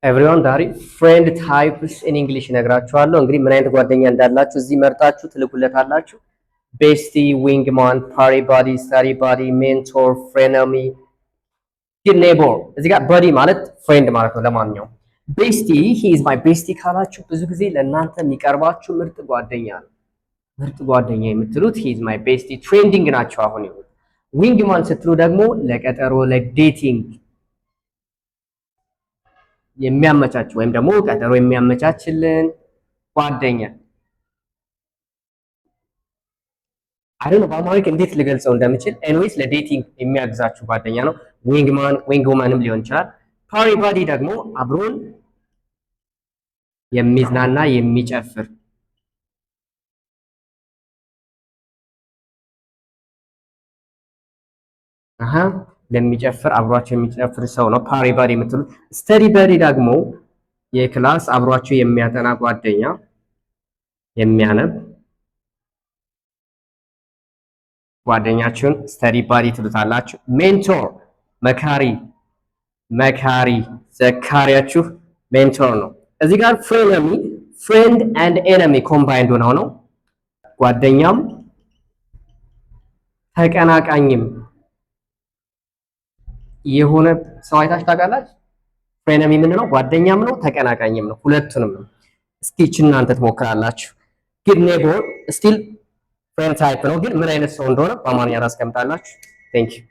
Everyone፣ ዛሬ friend types in English እነግራችኋለሁ። እንግዲህ ምን አይነት ጓደኛ እንዳላችሁ እዚህ መርጣችሁ ትልኩለታላችሁ። Bestie፣ wingman፣ party buddy፣ study buddy፣ mentor፣ frenemy፣ good neighbor። እዚህ ጋር buddy ማለት friend ማለት ነው። ለማንኛውም bestie፣ "He is my bestie" ካላችሁ ብዙ ጊዜ ለእናንተ የሚቀርባችሁ ምርጥ ጓደኛ ነው። ምርጥ ጓደኛ የምትሉት "He is my bestie" trending ናቸው አሁን ይሁን። Wingman ስትሉ ደግሞ ለቀጠሮ፣ ለ dating የሚያመቻች ወይም ደግሞ ቀጠሮ የሚያመቻችልን ጓደኛ። I don't know በአማርኛ እንዴት ልገልጸው እንደምችል። Anyways፣ ለ dating የሚያግዛችሁ ጓደኛ ነው። Wingman፣ wingwoman ም ሊሆን ይችላል። Party buddy ደግሞ አብሮን የሚዝናና፣ የሚጨፍር፣ አሃ ለሚጨፍር፣ አብሯቸው የሚጨፍር ሰው ነው party buddy የምትሉት። Study buddy ደግሞ የ class አብሯቸው የሚያጠና ጓደኛ፣ የሚያነብ ጓደኛችሁን study buddy ትሉታላችሁ። Mentor መካሪ፣ መካሪ ዘካሪያችሁ mentor ነው። እዚህ ጋር frenemy፣ friend and enemy combined ሆነው ነው። ጓደኛም ተቀናቃኝም የሆነ ሰው አይታችሁ ታውቃላችሁ? Frenemy የምንለው ጓደኛም ነው ተቀናቃኝም ነው፣ ሁለቱንም ነው። እስኪ ይችን እናንተ ትሞክራላችሁ። Good neighbor still friend type ነው፣ ግን ምን አይነት ሰው እንደሆነ በአማርኛ ታስቀምጣላችሁ። Thank you.